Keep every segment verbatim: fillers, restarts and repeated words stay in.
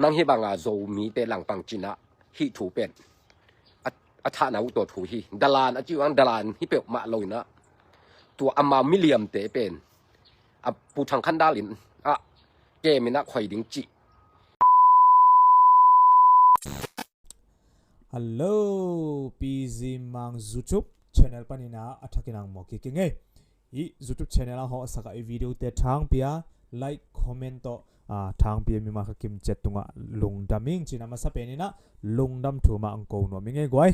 Nang hih banga Zomite langpang cinah hih thu pen a, a thahna uh tawh thu hi. Dalan a ci uh ang dalan hi peuhmah lo inah tua amau miliamte pen a Pu Thang Khan Dal in a kem inah khoi ding cih. Hello, P Z Mang YouTube channel paninah a thakin ang mawk kik ing ei. Hih YouTube channel a hawhsakah i videote thangpia like, comment tawh a thangpia mimal kha kimciat tungah lungdam ing cinah masa peninah lungdam thu mah ang ko nuam ing ei guai.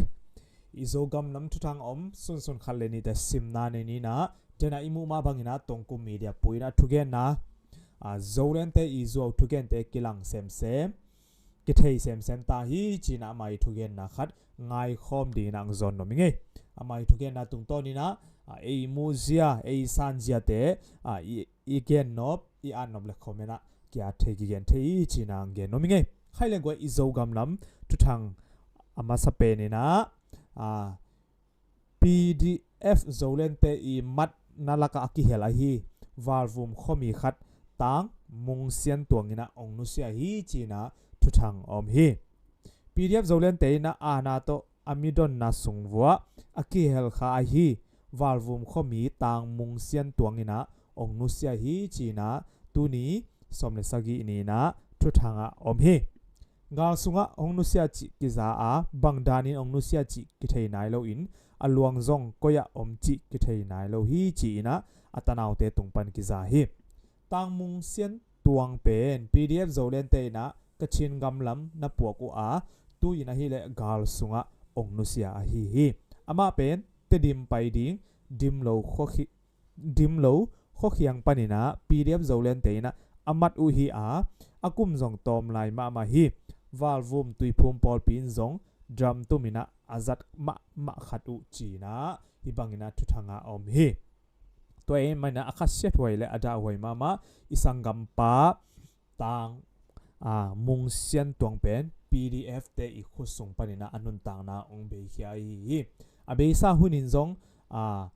I Zogam lam thuthang om sunsun khat le nihte simna nei ninah denah i muh mah banginah Tongkum Media puinah thugenna a Zolente i zuau thugente kilang semsem kithei semsem ta hi cinah amah i thugenna khat ngaikhawm dinginah ang zawn nuam ing ei. Amah i thugenna tungtawninah a ei muhzia ei sanziate a i, i gennop i atnop le comment ah ki-at thei kigen thei hi cinah ang gen nuam ing ei. Khai le guai i Zogam lam thuthang a masa peninah a P D F Zolente i matna lakah a kihel ahi Valvum khuami khat Tang Mung Sian Tuang inah ong nusia hi cinah thuthang om hi. P D F Zolente inah aana tawh a midonna sungvuah a kihel kha ahi Valvum khuami Tang Mung Sian Tuang inah ong nusia hi cinah tuni sawm le sagih ninah thuthangah om hi. Gal sungah hong nusia cih kiza a bang danin hong nusia cih kithei nai loin a luang zong koi-ah om cih kithei nai lo hi ci-inah a tanaute tung pan kiza hi. Tang Mung Sian Tuang pen P D F Zolente inah Kachin gamlam na puak uh a tu-in ahileh gal sungah hong nusia ahi hi. Amah pen Tedim pai ding Dimlo khuakhi Dimlo khuakhiang paninah P D F Zolente inah a mat uh hi a a kum zong tawm lai mahmah hi. Valvum Tuiphum pawlpi in zong drum tuminah a zat mahmah khat uh cinah hih banginah thuthangah a om hi. Tua ei maninah a khasiathuai le a dahhuai mahmah i sanggampa Tang a Mung Sian Tuang pen P D F te i khutsung paninah a nuntakna hong beikhia ahi hi. A beisa hunin zong a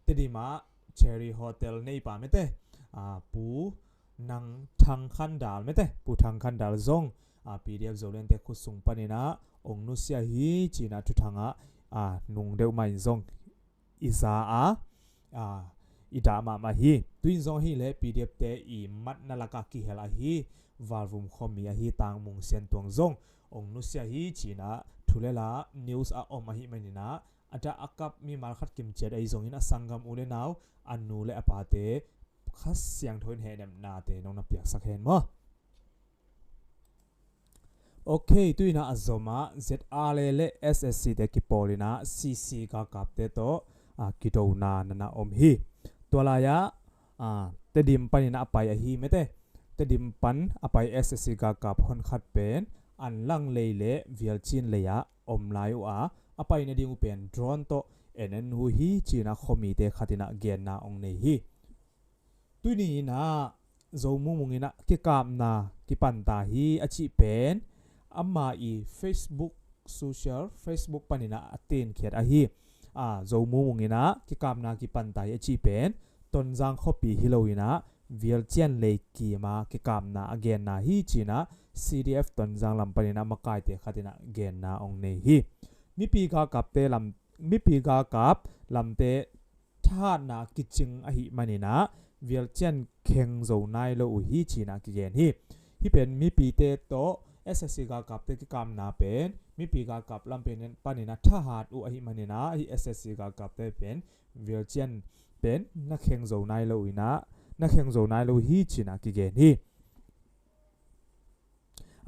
Tedim ah Cherry Hotel neipa mete a Pu Nang Thang Khan Dal mete Pu Thang Khan Dal zong a P D F Zolente khutsung paninah ong nusia hi cinah thuthangah a nung deuh mahin zong i za a a i dah mahmah hi. Tu-in zong ahileh P D F te i matna lakah kihel ahi Valvum khuami ahi Tang Mung Sian Tuang zong ong nusia hi cinah thulela news a om ahi maninah a dah a kap mimal khat kimciat ahi zongin a sanggam u le nau a nu le a pate Kha Siangtho in hehnepnate nong na piaksak hen maw? Ok, tu-inah a zomah Z R A le S S C te kipawlinah C C galkapte tawh a kidona nana om hi. Tua lai-ah a Tedim paninah a pai ahi mete Tedim pan a pai S S C galkap honkhat pen Anlang lei le Vialcin lei-ah om lai uh a a pai nading uh pen drone tawh en en uh hi cinah khuamite khatinah genna ong nei hi. Tuni inah Zo Mung Mung inah kikapna kipanta hi a cih pen ama i Facebook social Facebook paninah a tenkhiat ahi. A Zo Mung Mung inah kikapna kipanta hi a cih pen Tonzang khuapi hi loinah Vialcian lei kima kikapna a genna hi cinah C D F Tonzang lam paninah makaite khatinah genna ong nei hi. Mipi galkapte lam mipi galkap lamte thahatna kicing ahi maninah Vialcian kheng zo nai lo uh hi cinah kigen hi. Hih pen mipite tawh S S C galkapte kikapna pen mipi galkap lam pen paninah thahat uh ahi maninah hih S S C galkapte pen Vialcian pen na kheng zo nai lo inah na kheng zo nai lo hi cinah kigen hi.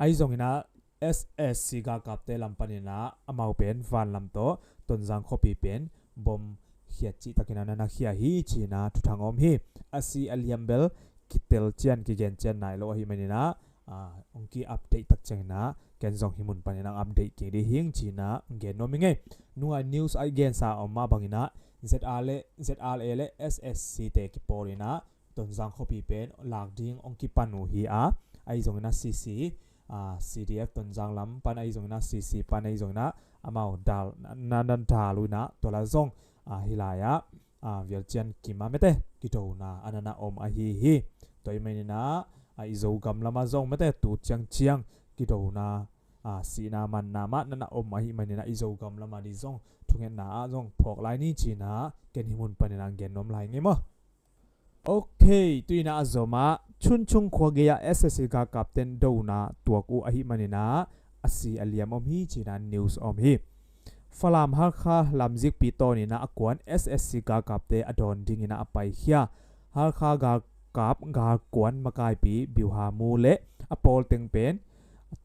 Ahi zonginah S S C galkapte lam paninah amau pen vanlam tawh Tonzang khuapi pen bom khiat cihtakinah na na khia hi cinah thuthang om hi. A si a liam bel kitel cian kigen cian nai lo ahi maninah ong ki update tak cianginah ken zong hih mun paninah update kik dih hing cinah gen nuam hi ngei. Nungai news a i gensa om mah banginah Z R le Z R A le S S C te kipawlinah Tonzang khuapi pen lak ding ong kipan uh hi a ahi zonginah C C a C D F Tonzang lam pan ahi zonginah C C pan ahi zonginah amau dal na nan dal uh inah tua la zong a hih lai-ah a Vialcian kima mete kidona a nana om ahi hi. Tua i maninah a i Zogam lamah zong mate tu ciangciang kidona, a, sihna manna mah nana om ahih maninah i Zogam lamah dih zong thungetna ah zong phawk lai ni cinah ken hih mun paninah gen nuam lai ngei maw? Ok, tuinah a zomah Chuncung khua gei-ah S S C galkapten dona tuak uh ahih maninah a si a liam om hi cinah news om hi. Falam Halkha lamzikpi tawninah a kuan S S C galkapte a dawn dinginah a paikhia. Halkha galkap galkuan makaipi Biuha Mu le a pawlteng pen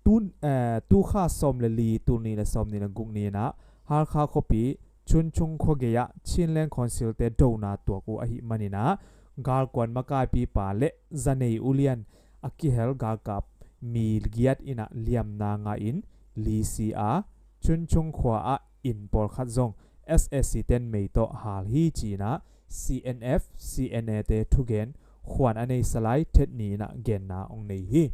tun, eh, tukha sawm le li, tul nih le sawm nih le guk ninah Halkha khuapi Chuncung khua gei-ah Chinland Council-te dona tuak uh ahih maninah galkuan makaipipa le zanei ulian a kihel galkap mi giat inah liamna ngahin lisi a Chuncung khua ah inn pawlkhat zong S S C ten mei tawh hal hi cinah C N F, C N A te thugen khuan a nei Salai Thet Ni inah genna ong nei hi.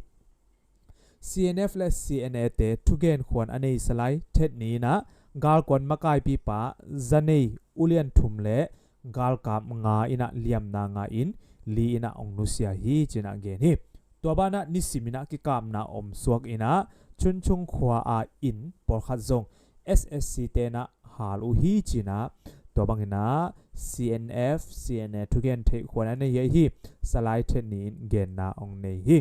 C N F le C N A te thugen khuan a nei Salai Thet Ni inah galkuan makaipipa zanei ulian thum le galkap nga inah liamna ngahin li inah ong nusia hi cinah gen hi. Tua banah nisiminah kikapna om suak inah Chuncung khua a inn pawlkhat zong S S C tenah hal uh hi cinah tua banginah C N F, C N A thugen theih khuan a nei hi. Salai Thet Ni in genna ong nei hi.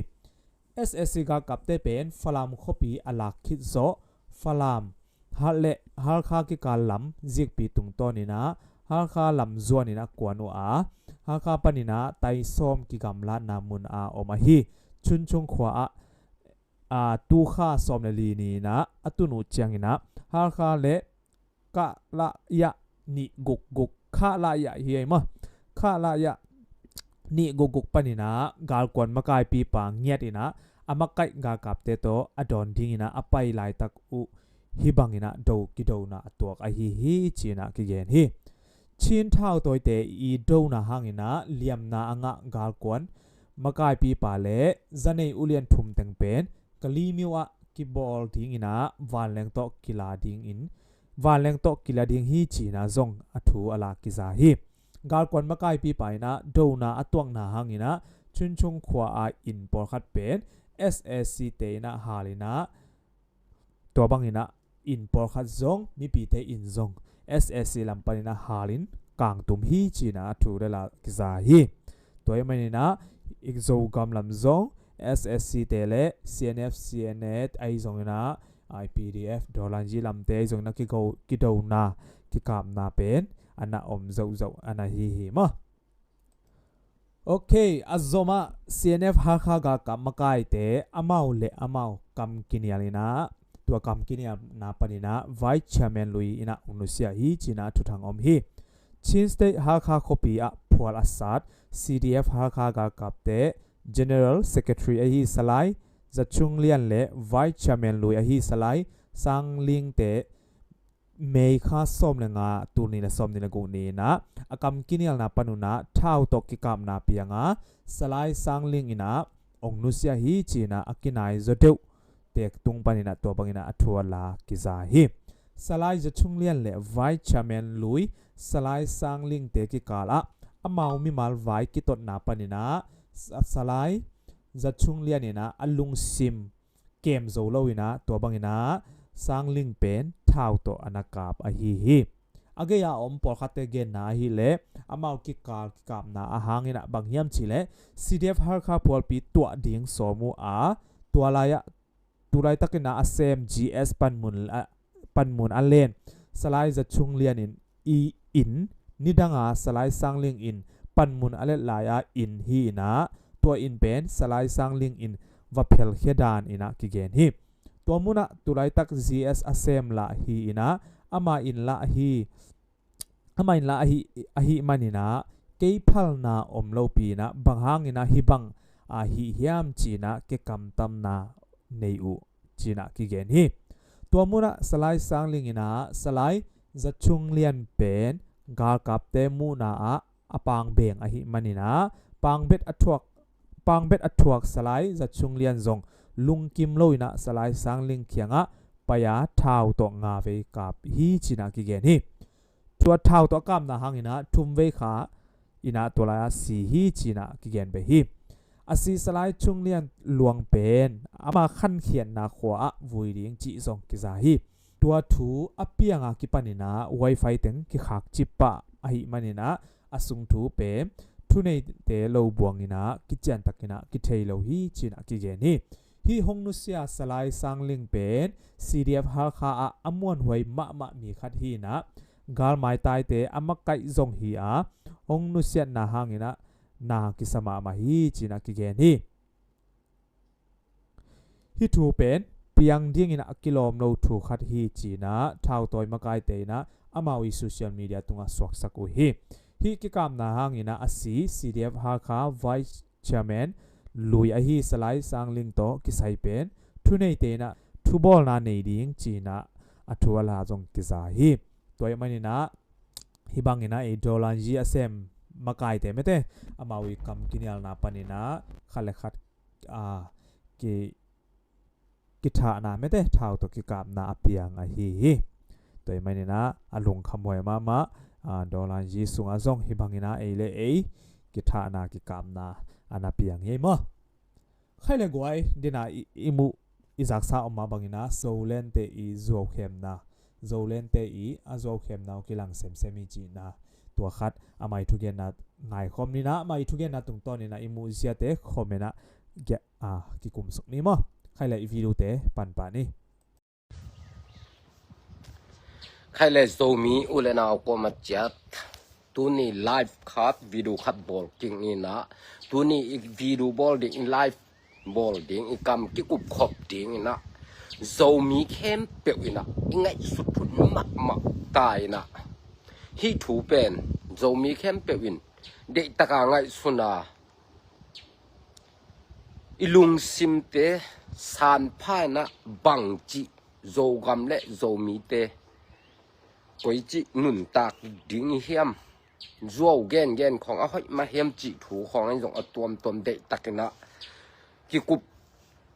S S C galkapte pen Falam khuapi a lak khit zawh Falam Hal le Halkha kikal lam zikpi tungtawninah Halkha lam zuaninah kuan uh a, Halkha paninah taisawm kigamlatna mun a om ahi Chuncung khua ah, a, tukha sawm le li ninah a tun uh cianginah Halkha le Khalaya nih guk guk, Khalaya hi ei maw, Khalaya nih guk guk paninah galkuan makaipipa ngiat inah a makaih galkapte tawh a dawn dinginah a pai laitak uh hih banginah do kidona a tuak ahi hi cinah kigen hi. Chin thautawite i dona hanginah liamna a ngah galkuan makaipipa le zanei ulian thum teng pen Kalemyo ah kibawl dinginah vanleng tawh kila dingin vanleng tawh kila ding hi cinah zong a thu a la kiza hi. Galkuan makaipipa inah dona a tuakna hanginah Chuncung khua a inn pawlkhat pen S S C te inah hal inah tua banginah inn pawlkhat zong mipite in zong S S C lam paninah halin kangtum hi cinah a thu le la kiza hi. Tua ahih maninah i Zogam lam zong S S C te le C N F, C N A ahi zonginah I P D F Dawlanji lamte ahi zonginah kigo, kidona kikapna pen a na om zohzoh a na hi hi maw? Ok, a zomah C N F Halkha galkap makaite amau le amau kam kinial inah tua kam kinialna paninah Vice Chairman lui inah ong nusia hi cinah thuthang om hi. Chin State Halkha khuapi ah phual a sat C D F Halkha galkapte General Secretary ahi Salai Za Chung Lian le Vice Chairman lui ahi Salai Sang Ling te May kha sawm le nga, tul nih le sawm nih le guk ni inah a kam kinialna panunah thau tawh kikapna pianga Salai Sang Ling inah ong nusia hi cinah a kinai zaw deuh tek tung paninah tua banginah a thu a la kiza hi. Salai Za Chung Lian le Vice Chairman lui Salai Sang Ling te kikal ah amau mimal vai kitotna paninah Sa-, Salai Za Chung Lian inah a lungsim kem zo lo inah tua banginah Sang Ling pen thau tawh a na kap ahi hi. A gei-a om pawlkhatte genna ahileh amau kikal kikapna a hanginah bang hiam cihleh C D F Halkha phualpi tuah ding sawm uh a, tua lai-ah tulaitakinah a sem G S panmun a, panmun a len Salai Za Chung Lian in i inn, nidanga Salai Sang Ling in panmun a let lai-a inn hi inah tua inn pen Salai Sang Ling in va phelkhia dan inah kigen hi. Tua munah tulaitak G S a sem lah hi inah ama inn lah hi, ama inn lah ahi, ahi maninah kei phalna om lopi inah bang hanginah hih bang ahi hiam cinah kikamtamna nei uh cinah kigen hi. Tua munah Salai Sang Ling inah Salai Za Chung Lian pen galkapte muhna ah a pangbeng ahi maninah pangbet a thuak, pangbet a thuak Salai Za Chung Lian zong lungkim lo inah Salai Sang Ling kiangah pai-a thau tawh nga vei kap hi cinah kigen hi. Tua thau tawh a kapna hanginah thum vei kha inah tua lai-ah si hi cinah kigen beh hi. A si Salai Chung Lian Luang pen ama khankhiatna khua ah vui ding cih zong kiza hi. Tua thu a pianga kipaninah wifi teng kikhakcip pah ahih maninah a sung thu pen thuneite lo buanginah kiciantakinah kithei lo hi cinah kigen hi. Hih hong nusia Salai Sang Ling pen C D F Hakha ah a muanhuai mahmah mi khat hinah galmai taite a makaih zong hi a, hong nusiatna hanginah na kisa mahmah hi cinah kigen hi. Hih thu pen piang dinginah a kilawm lo thu khat hi cinah thautawi makaite inah amau i social media tungah suaksak uh hi. Hih kikapna hanginah a si C D F Hakha Vice Chairman lui ahi Salai Sang Ling tawh kisai pen thuneite inah thubawlna nei ding cinah a thu a la zong kiza hi. Tua ahih maninah hih banginah ei Dolanji a sem makaite mete amau i kam kinialna paninah khat le khat a, ki, kithahna mete thau tawh kikapna a piang ahi hi. Tua ahih maninah a lungkhamhuai mahmah a, Dolanji sungah zong hih banginah ei le ei kithahna kikapna a na piang hi ei maw? Khaile guai dinah i, i muh i zaksa om mah banginah Zolente i zuaukhemna, Zolente i a zuaukhemna uh kilang semsem hi cinah tua khat amah i thugenna ngaikhawm ninah amah i thugenna tungtawninah i muh ziate khomenah a kikumsuk ni maw? Khaile i videote panpah ni. Khaile Zomi u le nau kawm a ciat tuni live khat video khat bawl kik inah tuni i video bawl ding i live bawl ding i kam kikupkhop dinginah Zomi khempeuh inah i ngaihsut hun mahmah ta inah hih thu pen Zomi khempeuh in deihtaka ngaihsuna i lungsimte sanpha inah bangcih Zogam le Zomite koicih nuntak ding i hiam? Zuau gengen khawng a hoih mah hiam cih thu khawng ahi zong a tuamtuam deihtakinah kikup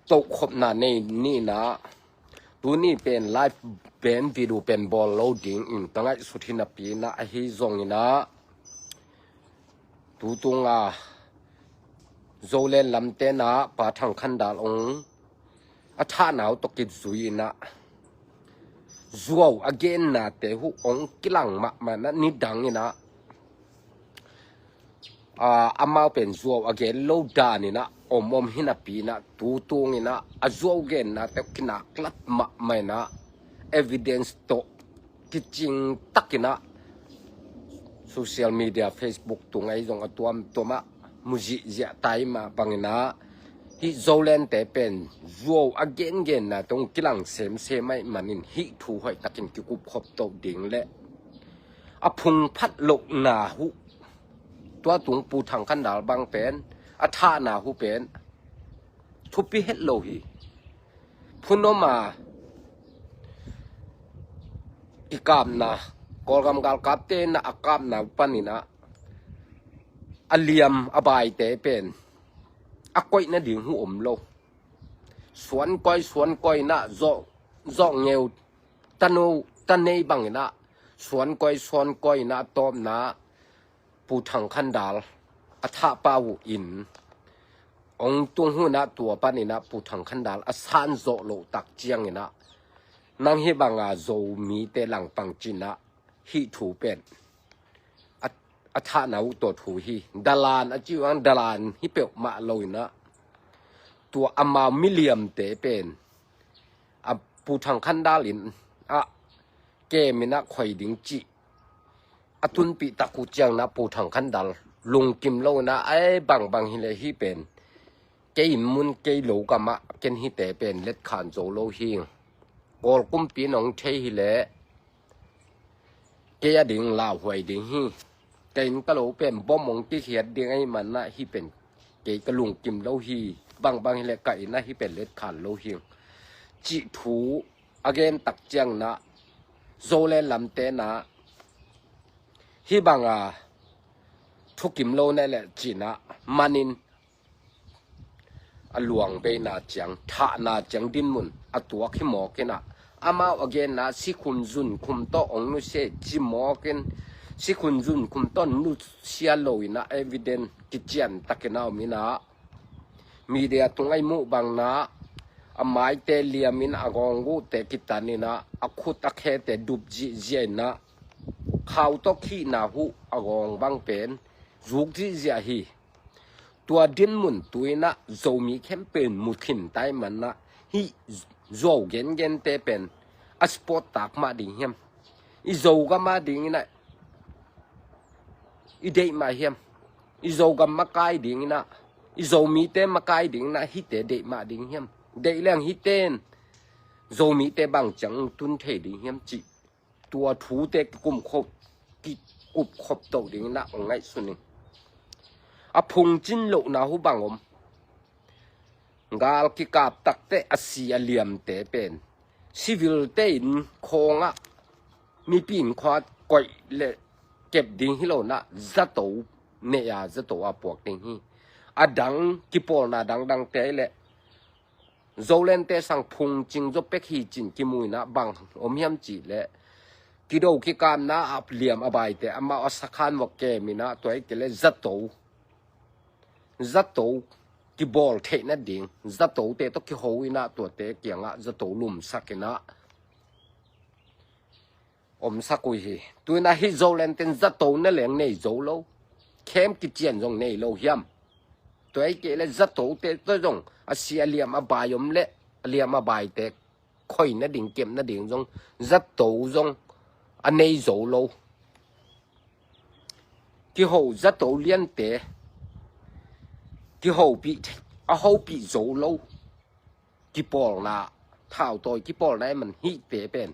tohkhopna nei ninah tuni pen live pen video pen bawl lo dingin ka ngaihsut hi napi inah ahi zonginah tutunga Zolen lamtenah Pa Thang Khan Dal ong a thahna uh tawh kizui inah zuau a gennate huh ong kilang mahmah inah nidanginah a, amau pen zuau a gen lo daninah om om hi napi inah tutunginah a zuau gennate uh kinaklat mahmah inah evidence tawh kicingtakinah social media Facebook tung ahi zong a tuamtuamah muzihziah tai mah banginah hih Zolente pen zuau a gengenna tong kilang semsem ahih manin hih thu hoihtakin kikupkhop toh ding le a phungphat lohna huh tua tung Pu Thang Khan Dal bang pen a thahna huh pen thupi het lo hi. Phunoma i kapna Kawlgam galkapte na a kapna paninah a liam a baite pen a koih nading huh om lo. Suankoi suankoi inah zawh zawh ngeu tano tanei banginah suankoi suankoi inah a tawpna Pu Thang Khan Dal a thahpa uh in ong tung hunah tua paninah Pu Thang Khan Dal a san zawh loh tak cianginah nang hih banga Zomite langpang cinah hih thu pen a, a thahna uh tawh thu hi. Dalan a ci uh ang dalan hi peuhmah lo inah tua amau miliamte pen a Pu Thang Khan Dal in a keminah khoi ding cih a tunpih tak uh cianginah Pu Thang Khan Dal lungkim lo inah ai bangbang hileh hih pen kei inn mun kei lo gamah ken hihte pen letkhan zo lo hi. Kawl kumpi in ong thei hileh kei a ding lauhuai ding hi. Ka inn ka lo pen bom ong kikhiat ding ahih manah hih pen kei ka lungkim lo hi. Bangbang hileh ka inn ah hih pen letkhan lo hi cih thu a gen tak cianginah Zolen lamtenah hih banga thukim lo na leh cinah manin a luang beina ciang thahna ciang dinmun a tuak hi mawkinah amau a genna sikhun zunkhum tawh ong nusia ci mawkin sikhun zunkhum tawh nusia lo inah evidence kiciantakinah om inah Media tungah i muh bangna, a maite liamin a gawng guhte kitaninah, a khut a khete dup zihziah inah, khau tawh khihna huh a gawng bang pen zuk zihziah hi. Tua dinmun tuinah Zomi khempeuh in muthin tai manah hih zuau gengente pen a sport tak mah ding hiam? I Zogam a dinginah i deih mah hiam? I Zogam makai dinginah, i Zomite makai dinginah hihte deih mah ding hiam? Deih leng hihte in Zomite bang ciang tun thei ding hiam cih tua thute kikum khop, kikup khop toh dinginah hong ngaihsun in. A phungcin lohna huh bang om. Gal kikap takte a si a liamte pen civilte in khawngah mipi in khua koih le kep ding hi lonah zato neia zato a puak ding hi. A dang kipawlna dangdangte le Zolente sang phungcing zo pek hi cin kimuinah bang om hiam cih leh kido kikapna a liam a baite amau a sakhan vok keminah tua i kei le zato zato kibawl theih nading, zatote tawh kiho inah tuate kiangah zato lumsak inah omsak uh hi. Tuinah hih Zolenten zato na leng nei zo lo, khem kician zong nei lo hiam? Tua i kei le zatote tawh zong a si a liam a bai om le a liam a baite khoi nading kep nading zong zato zong a nei zo lo. Kiho zato liante kihopih a hopih zo lo kipawlna, thautawi kipawlna i man hihte pen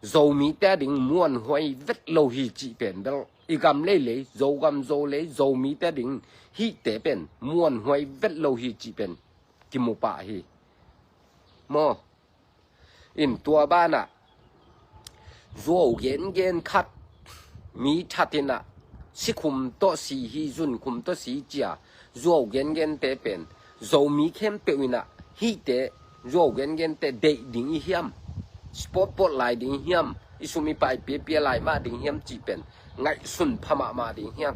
Zomite a ding muanhuai vet lo hi cih pen bel i gam leilei, Zogam Zolei, Zomite a ding hihte pen muanhuai vet lo hi cih pen kimu pah hi. Maw? In tua banah zuau gengen khat mi thatinah sikhum tawh si hi, zunkhum tawh si cia zuau gengente pen Zomi khempeuh inah hihte zuau gengente deih ding i hiam? Sport pawt lai ding hiam? I sum i pai piapia lai mah ding hiam cih pen ngaihsun pha mahmah ding hiam?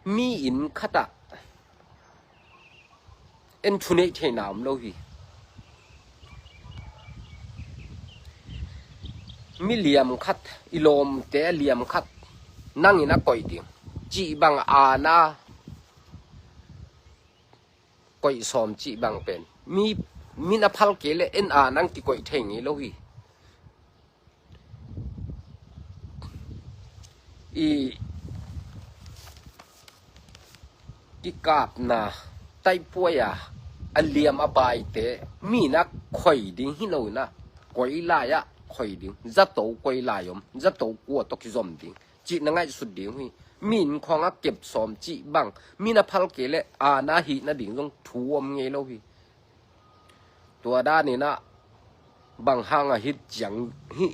Mi inn khatah en thuneih theihna om lo hi. Mi liam khat, i lawmte a liam khat nangin a koih ding cih bang aana koih sawm cih bang pen mi min a phal kei le en aana kikoih thei ngei lo hi. I kikapna taipuai a a liam a baite mi na khoi ding hi lo inah koi lai-ah khoi ding, zato koi lai om, zato kua tawh kizom ding cih na ngaihsut ding uh hi. Mi in khawngah kep sawm cih bang mi na phal kei le aana hih nading zong thu om ngei lo hi. Tua daninah bang hangah hih ciang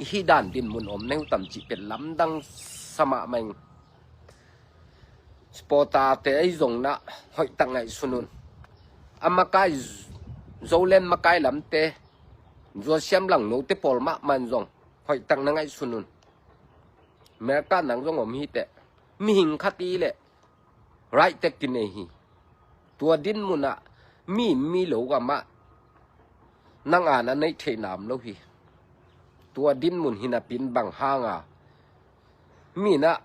hih dan dinmun om na hi uh tam cih pen lamdang sa mahmah ing. Supporterte ahi zongnah hoihtak ngaihsun un. A makai Zoland makai lamte, zuasiam langnote pawl mahmah in zong hoihtak na ngaihsun un. America nang zong om hiteh. Mihing khat i leh right tek kinei hi. Tua dinmunah mi in mi lo gamah nang aana neih theihna om lo hi. Tua dinmun hinapin bang hanga mi inah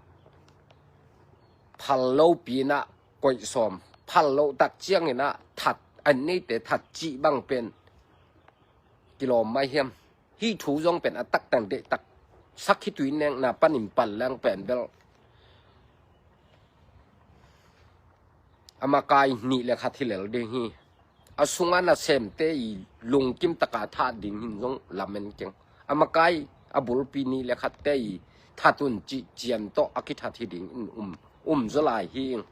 phal lopi inah koih sawm, phal loh tak cianginah that an neite that cih bang pen kilawm mai hiam? Hih thu zong pen a taktak deihtak sak hi. Tui nekna panin pan leng pen bel a makai nih le khat hi lel ding hi. A sunga nasemte i lungkim taka that ding hin zong lamen keng. A makai a bulpi nih le khatte i that un cih cian tawh a kithat hi ding in um, um zaw lai hi ing.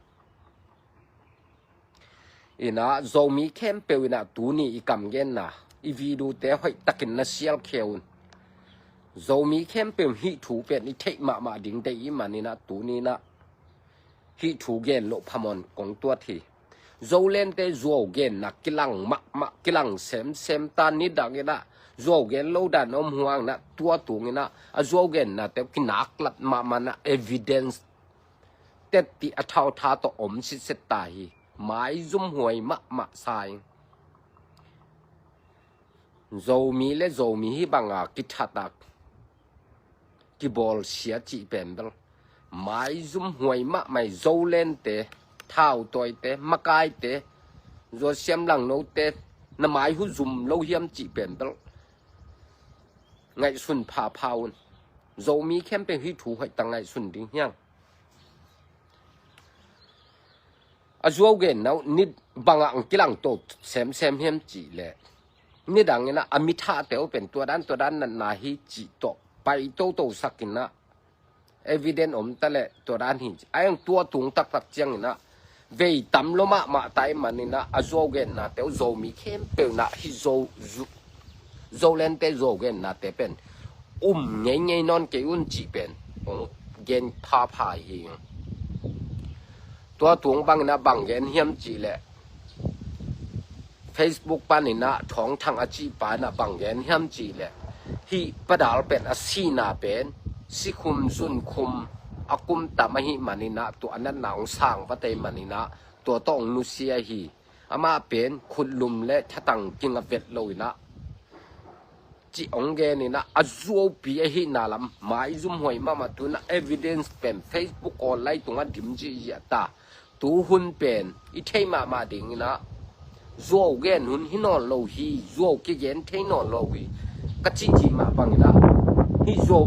Inah Zomi khempeuh inah tuni i kamgenna i videote hoihtakin na sialkhia un. Zomi khempeuh hih thu pen i theih mahmah ding deih i maninah tuninah hih thu gen loh phamawh kong tuat hi. Zolente zuau genna kilang mahmah, kilang semsem ta. Nidang inah zuau gen lo dan om huanginah tua tunginah a zuau gennate kinaklat mahmah inah evidence tetti a thautha tawh om sitset ta hi. Maizum huai mahmah sa ing. Zomi le Zomi hih banga kithatak kibawlsia cih pen bel maizum huai mahmah hi. Zolente, thautawite, makaite, Zo Siam Langnote, na mai hu zum lo hiam cih pen bel ngaihsun phapha un. Zomi khempeuh hih thu hoihtak ngaihsun ding hiang. A zuau genna uh ni bangah ang kilangto semsem hiam cih leh, nidang inah a mithahte uh pen tua dan tua dan natna hi cih tawh pai toto sak inah evidence om ta leh tua dan hi. A eng tua tung taktak ciang inah vei tam lo mahmah tai man inah a zuau gennate uh Zomi khempeuh nah hih Zo, Zo, Zolente zuau gennate pen um ngeingei nawn kei un cih pen hong gen phapha hi. Tua tung bang inah bang gen hiam cih leh, Facebook pan inah Thawng Thang a cih pa inah bang gen hiam cih leh, hih Pa Dal pen a sihna pen sikhum zunkhum a kum tam ahih man inah tua a natna hong sang vat ahih man inah tua tawh hong nusia hi. Amah pen khutlum le thatang kinga vet lo inah cih hong gen inah a zuaupi ahihna lam maizum huai mahmah tu inah evidence pen Facebook online tungah dim zihziah ta. Tu hun pen i theih mahmah ding inah zuau gen hun hi nawn lo hi, zuau kigen thei nawn lo hi ka cihcih mah bang inah hih zuau,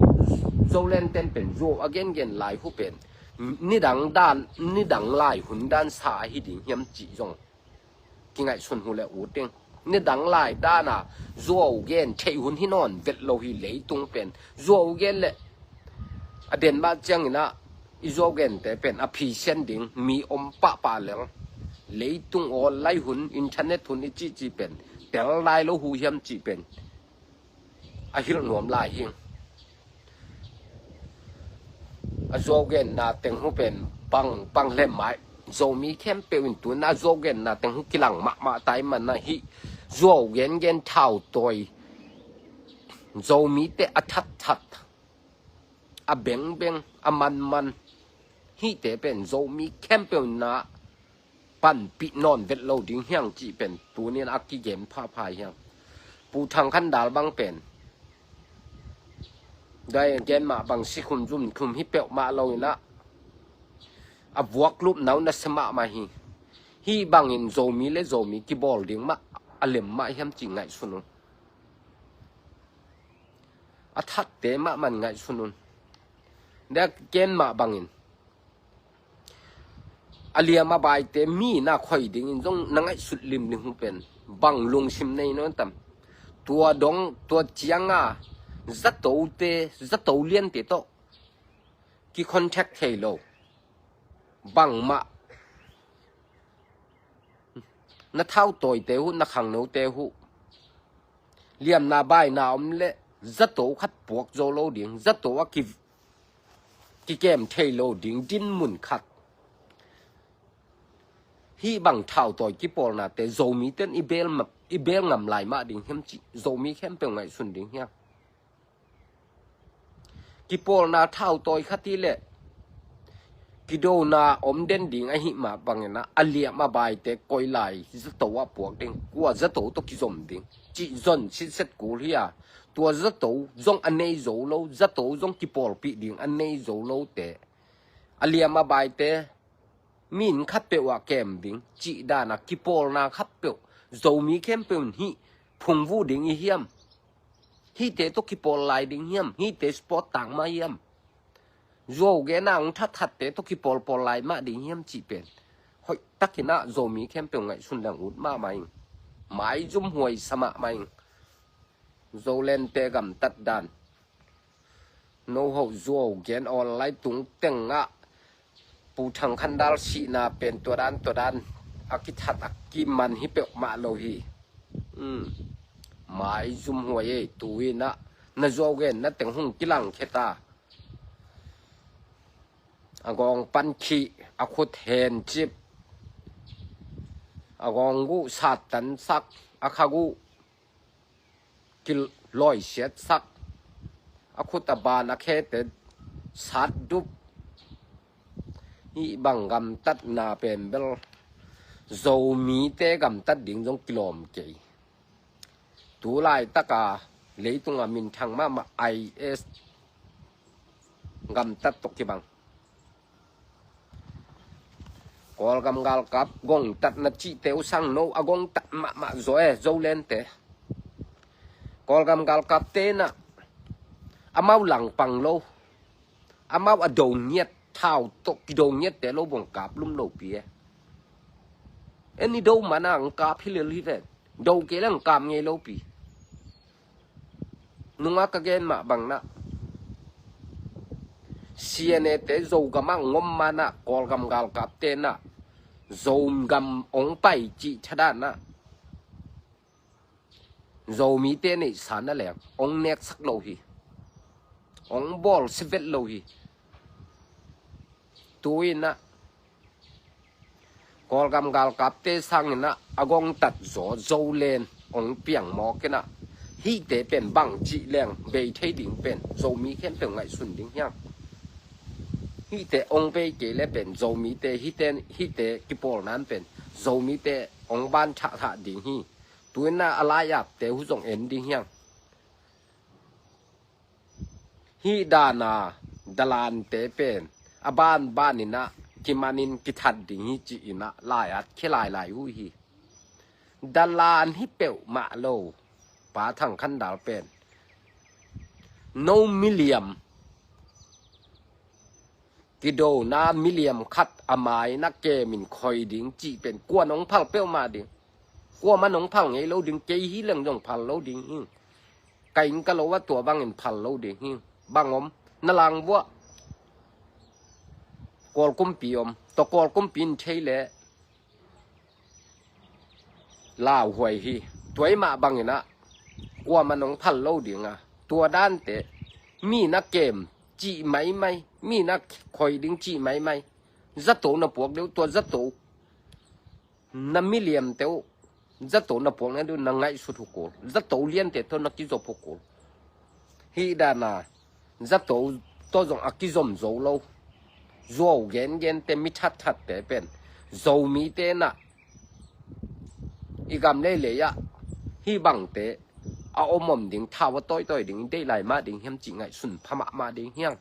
Zolenten pen zuau a gengen lai hu pen nidang dan, nidang lai hun dan sa ahi ding hiam cih zong kingaihsun hu le ut ding. Nidang lai dana zuau gen theih hun hi nawn vet lo hi. Leitung pen zuau gen le a den mah ciang inah i zuau gente pen a phisian ding mi om pahpah leng, leitung online hun, internet hun i cihcih pen tel lai lo hu hiam cih pen a hilh nuam lai hi. A zuau genna teng hu pen bang, bang hlem mai. Zomi khempeuh in tu inah zuau genna teng hu kilang mahmah tai man inah hih zuau gengen thautawi Zomite a thatthat, a bengbeng, a manman hihte pen Zomi khempeuh inah panpih nawn vet lo ding hiang cih pen tu ni inah a kigen phapha hiang. Pu Thang Khan Dal bang pen dai gen mah bang sikhum zunkhum hi peuhmah lo inah a vuak lupna uh nasia mahmah hi. Hih bangin Zomi le Zomi kibawl ding mah a lem mah hiam cih ngaihsun un. A thatte mahmah in ngaihsun un. Dek gen mah bangin a liam a baite mi na khoi dingin zong na ngaihsut limlim uh pen bang lungsim nei nawn tam. Tua dong, tua cianga zatote, zato liante tawh kicontact thei lo. Bangmah na thautawite uh, na khangnote uh liamna baina om le zato khat puak zo lo ding, zato a ki, kikem thei lo ding dinmun khat. Hih bang thautawi kipawlnate Zomiten i beel ma, i beel ngam lai mah ding hiam cih Zomi khempeuh ngaihsun ding hiam. Kipawlna thautawi khat hi leh kidona om den ding ahih mah bangin ah a liam a baite koi lai zato ah puak ding, kua zato tawh kizom ding cih zon sitset kul hi a, tua zato zong a nei zo lo, zato zong kipawlpih ding a nei zo lote, a liam a baite min khatpeuh ah kem ding cih dan a kipawlna khatpeuh Zomi khempeuh in hih phungvuh ding i hiam? Hihte tawh kipawl lai ding hiam? Hihte support tak mah hiam? Zuau gen a hong thathatte tawh kipawlpawl lai mah ding hiam cih pen hoihtakin ah Zomi khempeuh ngaihsun leng ut mahmah ing. Maizum huaisa mahmah ing. Zolente gamtat dan. Nohoh zuau gen online tung tengah Pu Thang Khan Dal sihna pen tua dan tua dan a kithat a kiman hi peuhmah lo hi. Maizum huai ei, tu in ah na zuau genna teng hong kilangkhia ta. A gawng pankhih, a khut hencip, a gawng guh sattansak, a kha guh kilawisiatsak, a khut a ban a khete satdup. Hih bang gamtatna pen bel Zomite gamtat ding zong kilawm kei. Tu laitaka leitunga minthang mahmah I S gamtat tawh kibang. Kawlgam galkap gongtatna cihte uh sang no a gongtat mahmah zaw e, Zolente. Kawlgam galkapte nah amau langpang lo, amau a do ngiat, thau tawh kido ngiatte lo bang kap lum lopi e. En i do mana ang kap hi lel hi ven. Do kei le ang kap ngei lopi. Nunga ka gen mah bang nah, C N A te Zogam ah ngom mana Kawlgam galkapte nah Zogam ong pai cih thadah nah Zomite neihsa na leng ong neksak lo hi. Ong bawl sivet lo hi. Tu-in ah Kawlgam galkapte sangin ah a gongtat zaw Zolen ong piang mawk in ah, hihte pen bang cih leng bei thei ding pen Zomi khempeuh ngaihsun ding hiang. Hihte ong bei kei le pen Zomite hihte, hihte kipawlnan pen Zomite ong ban thahthah ding hi. Tu-in ah a lai-apte uh zong en ding hiang. Hih dana dalante pen a banbanin ah kimanin kithat ding hi ci-in ah lai-at khia lailai uh hi. Dalan hi peuhmah lo. Pa Thang Khan Dal pen no miliam, kidona miliam khat a mai na kemin khoi ding cih pen kuan ong phal peuhmah ding. Kuaman ong phal ngei lo ding, kei hi leng zong phal lo ding hi. Ka inn ka lo a tua bangin phal lo ding hi. Bang om, na lang vuah Kawlkumpi om, tua Kawlkumpi in thei le lauhuai hi. Tuai mah bangin ah kuaman ong phal lo ding a, tua dante mi na kem cih maimai, mi na khoi ding cih maimai. Zato na puak deuh, tua zato na miliamte uh, zato na puak na deuh na ngaihsut uh kul. Zato liante tawh na kizop uh kul. Hih dana zato tawh zong a kizom zo lo. Zuau gengente mi thatthatte pen Zomite nah i gam leilei ah hih bangte a omom ding, thau a tawitawi ding i deih lai mah ding hiam cih ngaihsun pha mahmah ding hiang.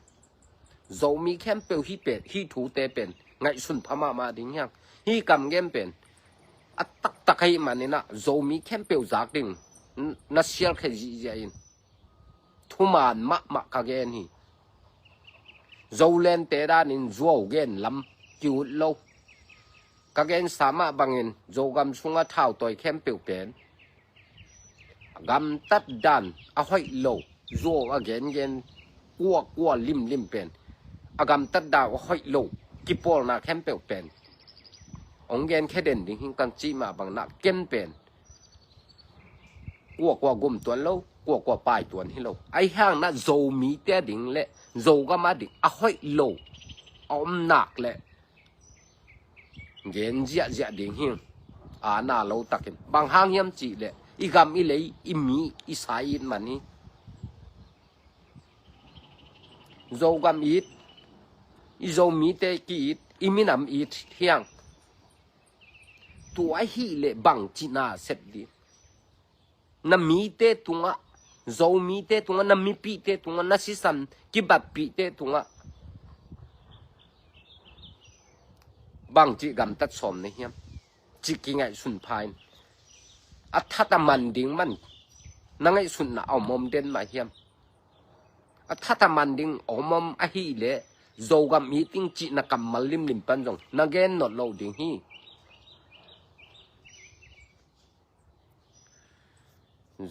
Zomi khempeuh hih pen, hih thute pen ngaihsun pha mahmah ding hiang. Hih kam gen pen a taktak ahih manin ah Zomi khempeuh zak ding na sialkhia zihziah in thuman mahmah ka gen hi. Zolente danin zuau gen lam ki-ut lo. Ka gensa mah bangin Zogam sunga thautawi khempeuh pen gamtat dan a hoih lo, zuau a gengen kuakua limlim pen, a gamtat dan a hoih lo kipawlna khempeuh pen hong genkhia den ding hi. Kan cih mah bang nah ken pen kuakua gum tuan lo, kuakua pai tuan hi lo. Ahi hang nah Zomite a ding le Zogam a ding a hoih lo a om nak le gen ziahziah ding hi. A na lo takin bang hang hiam cih leh i gam i lei, i mi i sa i it man hi. Zogam it, i Zomite ki-it, i minam it hiang. Tua ahih leh bang cih na sep ding? Na mite tungah, Zomite tungah, na mipihte tungah, na sisan kibatpihte tungah bangci gamtat sawm na hiam ci kingaihsun pha in. A that a man ding man na ngaihsutna a om om den mah hiam? A that a man ding om om ahih leh Zogam it ing cih na kammal limlim pan zong na gen not lo ding hi.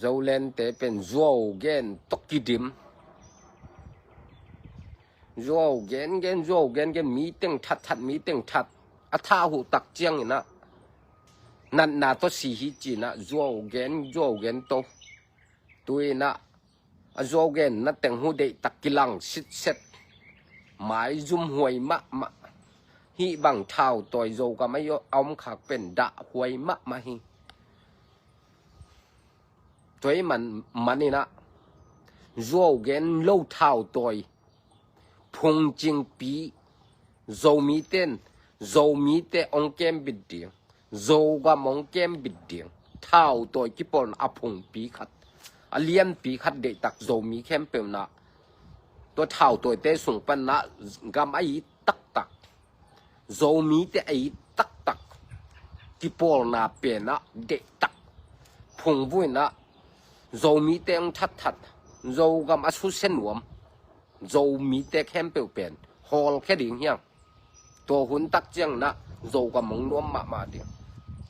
Zolente pen zuau gen tawh kidim. Zuau gen gen, zuau gen gen, mi teng that that, mi teng that. A thah uh tak ciangin ah natna tawh si hi ci-in ah zuau gen, zuau gen tawh. Tu-in ah a zuau genna teng uh deihtak kilang sitset. Maizum huai mahmah. Hih bang thautawi Zogam a om khak pen dah huai mahmah hi. Tua ahih manin ah zuau gen lo thautawi phungcingpi Zomite in Zomite hong kembit ding, Zogam hong kembit ding. Thautawi kipawlna a phungpi khat, a lianpi khat deihtak Zomi khempeuh nah, tua thautawite sung pan nah gam a it taktak, Zomite a it taktak kipawlna pen ah deihtak phungvuh in ah, Zomite hong thatthat, Zogam a susia nuam Zomite khempeuh pen hawlkhia ding hiam? Tua hun tak ciang nah Zogam hong nuam mahmah ding.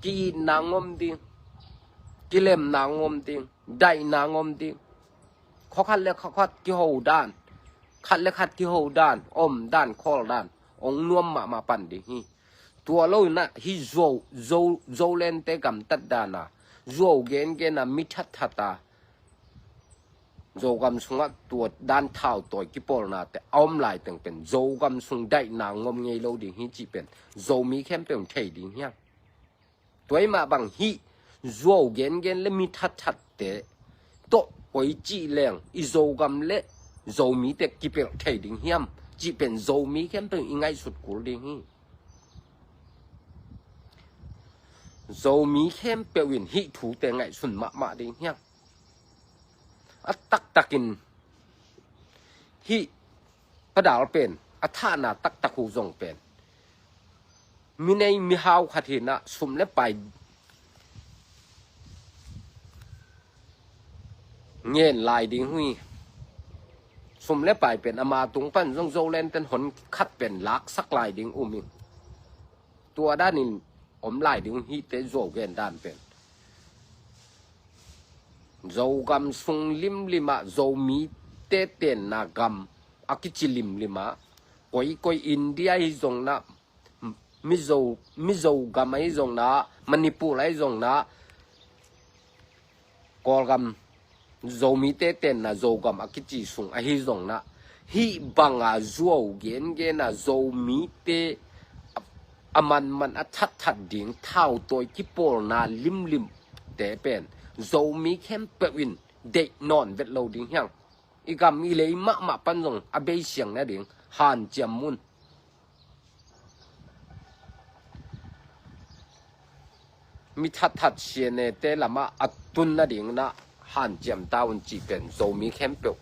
Ki-itna hong om ding, kilemna hong om ding, daihna hong om ding. Khua khat le khua khat kiho dan, khat le khat kiho dan, om dan, khawl dan hong nuam mahmah pan ding hi. Tua lo in ah hih Zo, Zo, Zolente gamtat dan a, Zuau gengen a, mi thatthat a, Zogam sungah tua dan thautawi kipawlnate a om laiteng pen Zogam sung daihna hong om ngei lo ding hi cih pen Zomi khempeuh in thei ding hiam? Tua ahih mah bang hih Zuau gengen le mi thatthatte tawh koi cih leng i Zogam le Zomite kipelh thei ding hiam cih pen Zomi khempeuh in i ngaihsut kul ding hi. Zomi khempeuh in hih thute ngaihsun mahmah ding hiam? A taktakin hih Pa Dal pen a thahna taktak uh zong pen mi nei mi hau khat hi nah, sum le pai ngen lai ding uh hi. Sum le pai pen ama tung pan zong Zolenten hon khat pen laksak lai ding um hi. Tua danin om lai ding uh hi. Te Zuau gen dan pen Zogam sung limlim ah, Zomite tenna gam a kici limlim ah, koikoi, India hi zong nah, Mizo, Mizo gam ahi zong nah, Manipur ahi zong nah, Kawlgam, Zomite tenna Zogam a kici sung ahi zong nah, hih banga Zuau gengen a, Zomite a manman a thatthat ding thautawi kipawlna limlimte pen Zomi khempeuh in deih nawn vet lo ding hiam? I gam i lei mahmah pan zong a bei siang nading hanciam un. Mi thatthat C N A te lamah a tun nading nah hanciam ta un cih pen Zomi khempeuh,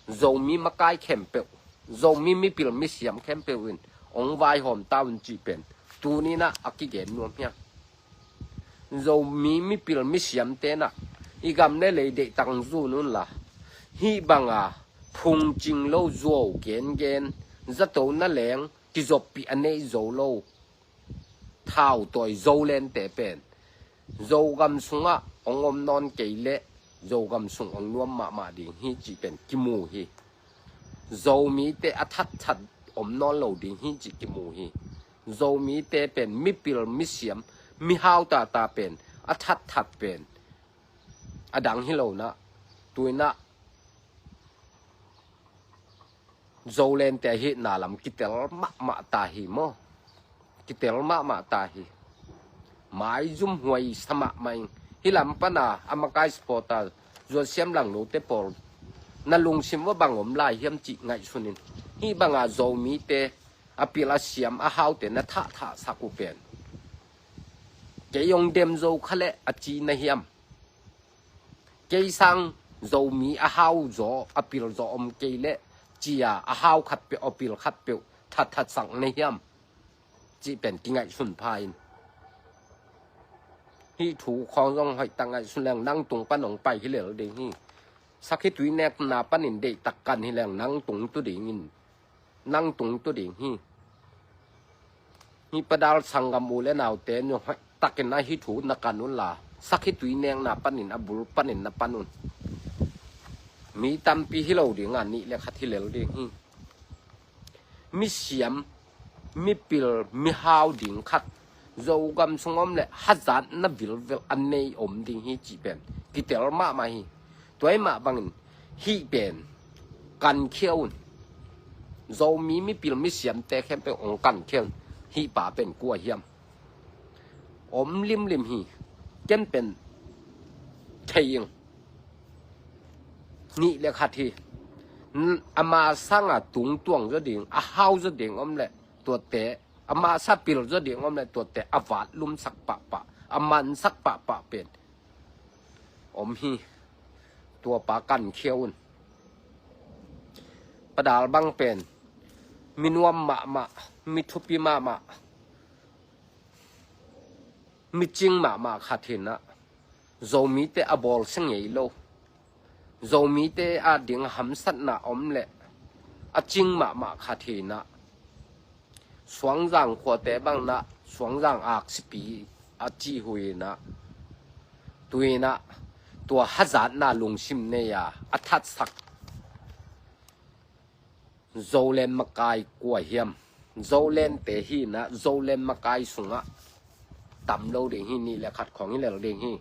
Zomi makai khempeuh, Zomi mipil misiam khempeuh in hong vaihawm ta un cih pen tuni nah a kigen nuam hiam? Zomi mipil misiamte nah i gam le lei deihtak zun unla, hih banga phungcing lo, Zuau gengen, zato na leng kizoppih a neih zo lo thautawi Zolente pen Zogam sungah hong om nawn kei leh Zogam sung hong nuam mahmah ding hi cih pen kimu hi. Zomite a thatthat om nawn lo ding hi cih kimu hi. Zomite pen mipil misiam, mihau tata pen a thatthat pen a dang hi lo nah, tuni nah Zolente a hihna lam kitel mahmah ta hi maw? Kitel mahmah ta hi. Maizum huai sa mahmah ing. Hih lam pana a makai supporter Zuan Siam Langno te pawl, na lungsim uah bang om lai hiam cih ngaihsun in. Hih banga Zomite a pil a siam a haute na thahthah sak uh pen kei hong dem zo kha leh a ci na hiam? Kei sang Zomi a hau zaw, a pil zaw om kei leh ci-a a hau khatpeuh, a pil khatpeuh thatthat sak na hiam? Cih pen kingaihsun pha in. Hih thu khawng zong hoihtak ngaihsun leng nang tung pan hong pai hi lel ding hi. Sakhi tui nekna panin deihtak kan hi leng nang tung tu ding in, nang tung tu ding hi. Hih Pa Dal sanggam u le naute, nu hoihtakin a hih thu na kan unla, sakhi tui nekna panin a bul panin na pan un. Mi tampi hi lo ding a, nih le khat hi lel ding hi. Misiam, mipil, mihau ding khat Zogam sung om leh hazatna vilvel a nei om ding hi cih pen kitel mahmah hi. Tua ahih mah bangin hih pen kankhia un. Zomi mipil misiamte khempeuh hong kankhia un. Hih pa pen kua hiam? Om limlim hi. Ken pen thei ing. Nih le khat hi. N-, ama sanga tungtuang zaw ding, a hau zaw ding om leh tuate Amah sapil zaw ding om le tuate a vatlumsak pahpah, a mansak pahpah pen om hi. Tuapa kankhia un. Padal bang pen minuam mahmah, mithupi mahmah, micing mahmah khat hinah, Zomite a bawlsia ngei lo, Zomite a ding hamsatna om le a cing mahmah khat hinah, Suangzang khuate bangnah Suangzang aksipi a cih huinah, tuinah tua hazatna lungsim nei-a a thatsak Zoland makai kua hiam? Zolante hinah Zoland makai sungah tam lo ding hi, nih le khat khawng hi lel ding hi.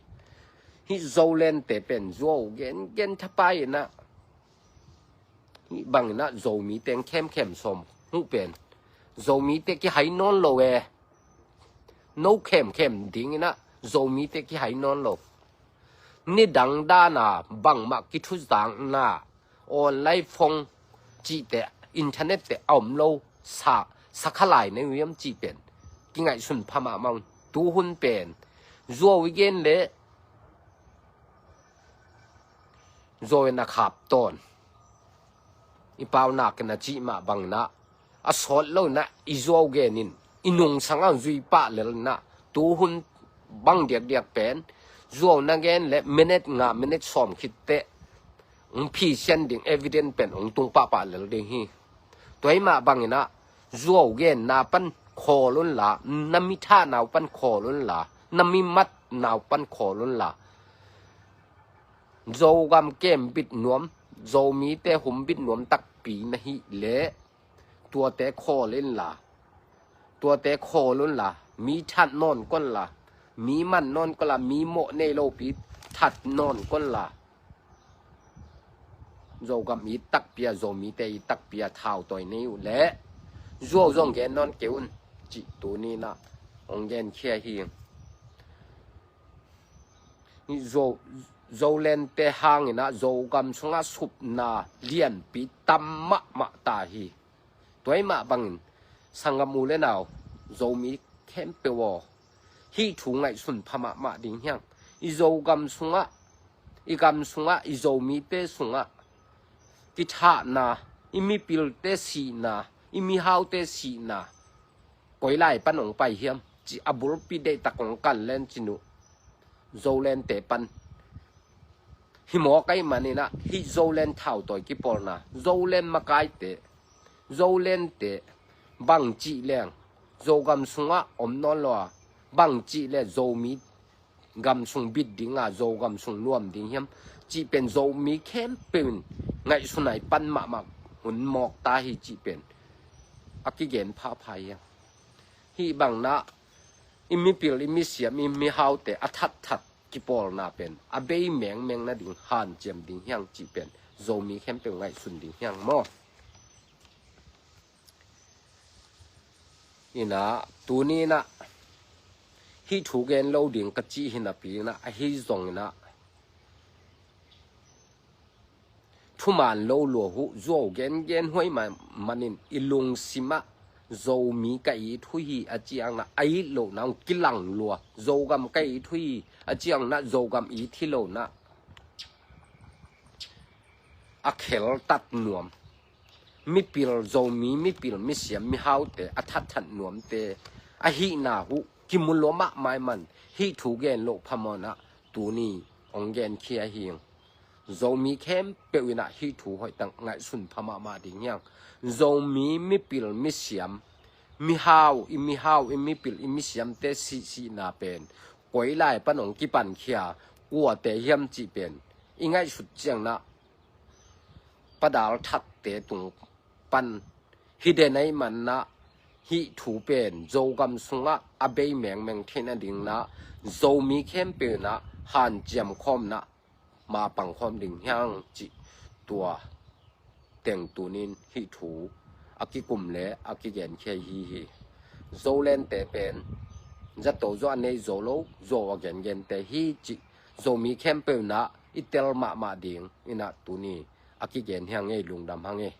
Hih Zolante pen zuau gengen thapai inah, hih banginah Zomite khemkhem sawm huh pen Zomite kihai nawn lo e. No khemkhem dinginah Zomite kihai nawn lo. Nidang dana bangmah kithuzakna, online phone cihte, internet te a om lo sa, sakhalai nei uh hiam cih pen kingaihsun pha mahmah un. Tuhun pen zuau i gen le zuau in a khap tawn. I paunak in a cih mah banginah a sawt lo inah i zuau genin i nungsang a zui pah lel inah, tuhun bang diakdiak pen zuau na gen le minute nga, minute sawm khitteh hong phisian ding evidence pen hong tung pahpah lel ding hi. Tua hi mah banginah zuau genna pan khawl unla, na mi thahna uh pan khawl unla, na mi matna uh pan khawl unla, Zogam kembit nuam, Zomite humbit nuam takpi na hih leh tuate khawl inla, tuate khawl unla, mi that nawn konla, mi man nawn konla, mi mawh nei lopi that nawn konla, Zogam it takpi a, Zomite it takpi a thautawi nei uh leh zuau zong gen nawn kei un cih tuninah hong genkhia hi. Zo, Zolente hanginah Zogam sungah supna lianpi tam mahmah ta hi. Tua hi mah bangin sanggam u le nau, Zomi khempeuh aw, hih thu ngaihsun pha mahmah ding hiang. I Zogam sungah, i gam sungah, i Zomite sungah kithahna, i mipilte sihna, i mihaute sihna koi lai pan hong pai hiam cih a bulpi deihtak hong kan len cin uh. Zolente pan hi mawk ahih maninah hih Zoland thautawi kipawlna, Zoland makaite, Zolente bang cih leng Zogam sungah om nawn lo a, bang cih le Zomi gam sung bit dinga Zogam sung nuam ding hiam cih pen Zomi khempeuh in ngaihsun ai pan mahmah hun mawk ta hi cih pen a kigen phapha hiam? Hih banginah i mipil, i misiam, i mihaute a thatthat kipawlna pen a bei mengmeng nading hanciam ding hiang cih pen Zomi khempeuh ngaihsun ding hiang maw? Inah tuninah hih thu gen lo ding ka cih hi napi inah, ahi zonginah thuman lo lua huh, zuau gengen huai manin i lungsimah Zomi ka it hui hi a cianginah a it lohna hong kilang lua, Zogam ka it hui hi a cianginah Zogam it hi lonah a kheltat nuam mipil, Zomi mipil, misiam, mihaute a thatthat nuamte ahihna huh kimu lua mahmah ahih man hih thu gen loh phamawh inah tuni hong genkhia hi. Zomi khempeuh inah hih thu hoihtak ngaihsun pha mahmah ding hiang. Zomi mipil, misiam, mihau, i mihau, i mipil, i misiamte sihsihna pen koi lai pan hong kipankhia kuate hiam cih pen i ngaihsut cianginah padal thatte tung pan hi den ahih maninah hih thu pen Zogam sungah a bei mengmeng theih nadinginah Zomi khempeuh inah hanciam khawm inah mapang khawm ding hiang cih tua teng tunin hih thu a kikum le a kigenkhia hi hi. Zolente pen zato zaw a nei zo lo, zo a gengente hi cih Zomi khempeuh inah i tel mahmah ding inah tuni a kigen hiang ei, lungdam hang ei.